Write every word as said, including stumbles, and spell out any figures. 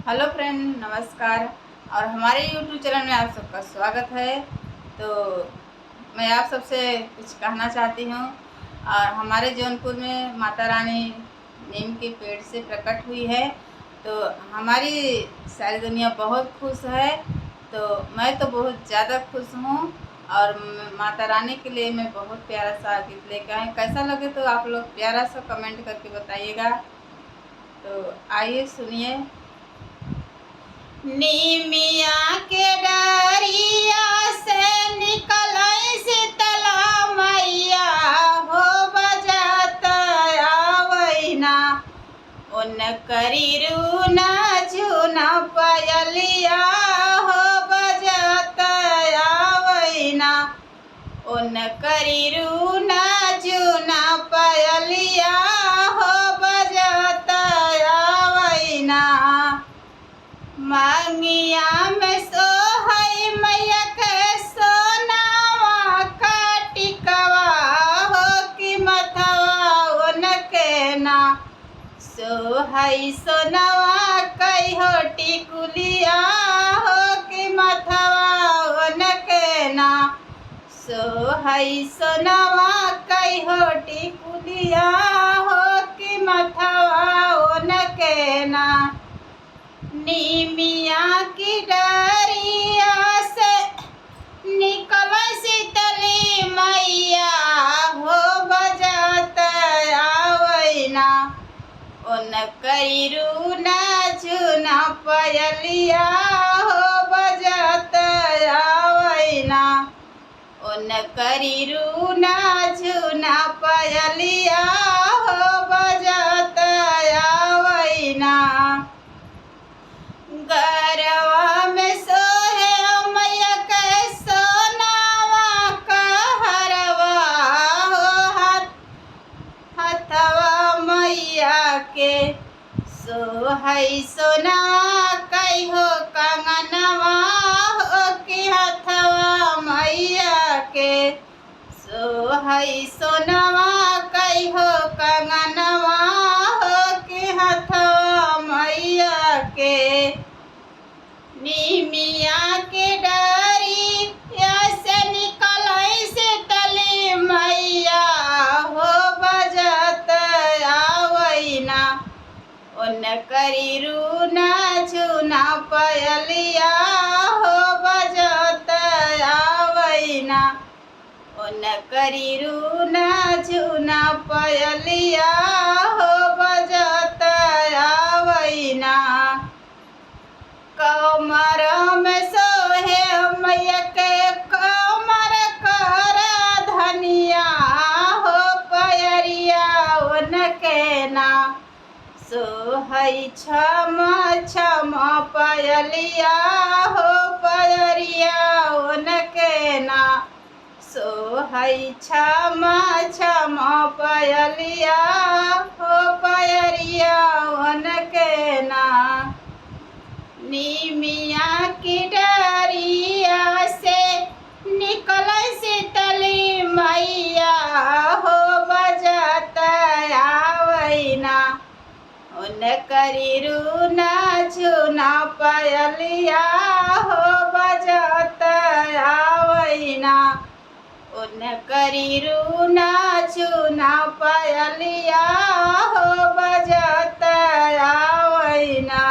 हेलो फ्रेंड, नमस्कार। और हमारे यूट्यूब चैनल में आप सबका स्वागत है। तो मैं आप सबसे कुछ कहना चाहती हूँ। और हमारे जौनपुर में माता रानी नीम के पेड़ से प्रकट हुई है, तो हमारी सारी दुनिया बहुत खुश है। तो मैं तो बहुत ज़्यादा खुश हूँ और म-, माता रानी के लिए मैं बहुत प्यारा सा गीत लेके आई। कैसा लगे तो आप लोग प्यारा सा कमेंट करके बताइएगा। तो आइए सुनिए। नीमिया के डरिया से निकलै शीतला मैया हो बजत आवैना। उनकरी रूना झुना पयलिया हो बजत आवैना। उनकरी रूना झुना पयलिया हो बजत आवैना। मंगिया में सोहै मैया के सोनावा का टिकवा हो कि मथवा उनके ना। सोहै सोनवा कई हो टिकुलिया हो कि मथवा उनके ना। सोहै सोनवा कई हो टिकुलिया हो कि मथवा उनके ना। नीमिया की डरिया से निकलै शीतली मैया हो बजत आवैना। उनकरी रूना झुना पयलिया हो बजत आवैना। उनकरी रूना झुना पयलिया हो बजत आवैना। गरवा में सोहे मैया के सोनावा का हरवा हो हाथ, हथवा मैया के सोहै सोनवा कई हो कंगनवा हो कि हथवा मैया के। सोहै सोनवा कई हो कंगनवा हो कि हथवा मैया के। नीमिया के डरिया से निकलै शीतली मैया हो बजत आवैना। उनकरी रूना झुना पयलिया हो बजत आवैना। उनकरी रूना झुना पयलिया हो बजत आवैना। कमर में सोहे मैया के कमर कर धनिया हो पयरिया उनके ना। सोहै छम छम पयलिया हो पयरिया उनके ना। सोहै छम छम पयलिया हो पयरिया उनके ना। नीमिया की डरिया से निकलै शीतली मैया हो बजत आवैना। उनकरी रूना झुना पयलिया हो बजत आवैना। उनकरी रूना झुना पयलिया हो बजत आवैना।